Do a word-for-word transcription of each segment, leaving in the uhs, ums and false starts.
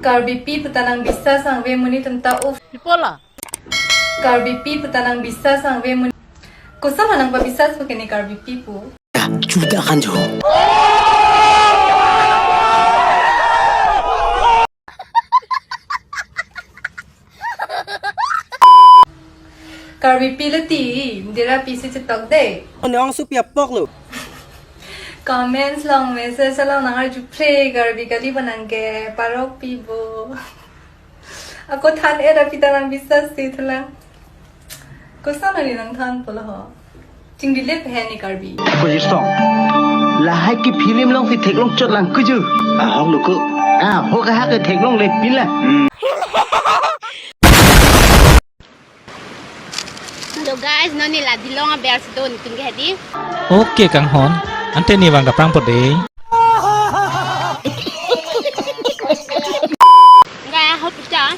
Karbipi pu ta nang bisas angve monit atum ta, uff. Pipola. Karbipi pu ta nang bisas angve monit. Koson nang pabisas pu ke ne Karbipi pu. Chuda kanjo. Karbipi lo ti, dera pisi chetok de. Onyong supi apok lo. Comments along, message along nang arju phre, Karbi kali pu nang ke parokpi bo. Ako than-et api ta nang bisas si thulang. Koson nang than pulo ho. Chingdile pen ni Karbi. Kujistong. Lahai ke film along si theklong chot lang kuju. Ahok luku. Ahok ahak ke theklongle pinla. Hello guys, non ne la Dilong aber si do netum ke hedi. Okay, kanghon. Ante ne vang kaprang po de. Enggak ya, hop pecah.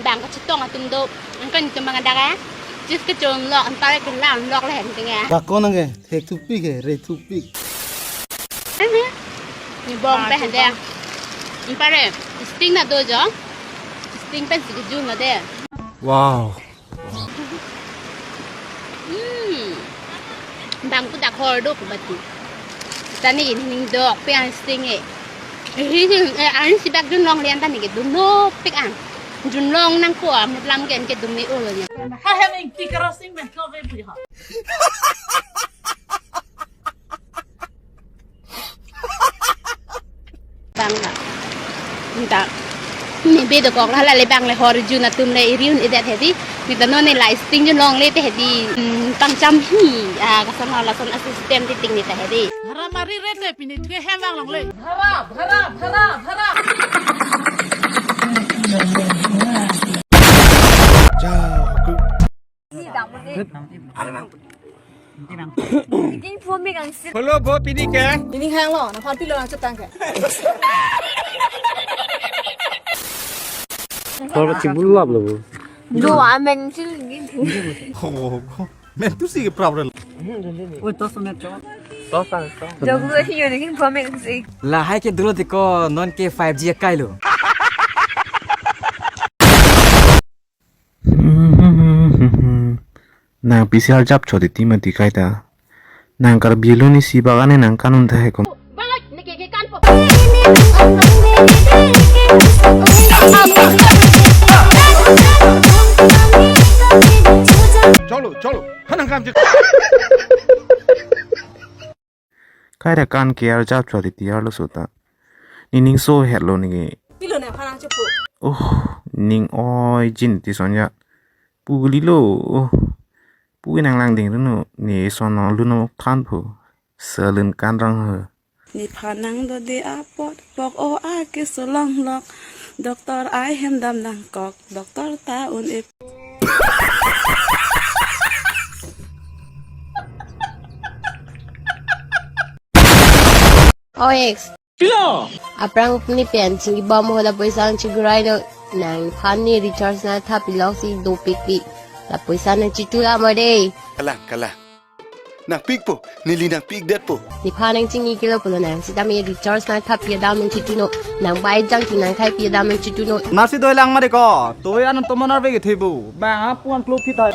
Bang kachetong atum do. Angkan itu mangada ka. Jis kechon lok, antar ke lang lok le henti ya. Bakon nang ke, thek thupik ke, re thupik. Ni bong pe hende. Anpar e, sting na do jo. Sting pen si kejun na de. Wow. Hmm. Bang pu dak hor do pu bati. Tani ini ning dok pe an sting e. Hi hi, eh, an si bak junlong lian tani ke dunno pik an. Junlong nang ko am lam gen ke dum ni ulo ni. Ha hem ing ti karo sing ben ko ve pu ha. Bang la. Nta. Ne be dokok la la le bang le hor jun atum le iriun edet hedi. Nita non ne la sting junlong le te hedi. Hmm, tang cham hi. Ah, kasama lason assistant ti ting nita hedi. Bhara mari rete pini tuke hem vang longle. Bhara, bhara, bhara, bhara. King Phomik ang sir. Hello, bo, pini ke? Pini hang lo, nangphan pilo nangchetang ke. Kor chibulap lo, bo. Jo ameng sir. Oh, men tu si ke problem. Oi, tos met to. Tos ang, tos. Jo gu hi yo King Phomik ang sir. Lahai ke dolo tiko, non ke five G akai lo. Nang P C R jap chot iti mati kaita. Nang Karbi lo ni si bagan nang kanun ta hekon. Cholo, cholo. Hanang kam je. Kaira kan K R jap chot iti arlo sota. Nening so het lo neke. Pilo ne pharang chepu. Oh, ning oi jin ti sonja. Pu guli lo. Oh. Pu nang lang ding runo. Ne son no luno than pu. Selun kan rang he. Nephan nang do de apot pok o ake solong lok. Doctor ai hem dam nang kok. Doctor ta un e. O ex. Pilo. Aphrang pini pen chingki bom ho lapuson chigurai no nangphan ne recharge nangthap pilok si dopik pi. Lapuson nangchitu la mo de. Kalang, kalang. Nangpikpo, neli nangpikdetpo. Nephan nangchingki lo pulo nang sitame recharge nangthap pi adam nangchituno. Nang bai jang ti nangkhai pi adam nangchituno. Nasi doi lang mari ko. Toi an tomon arve ke thebu. Bang apuan klop phit hai.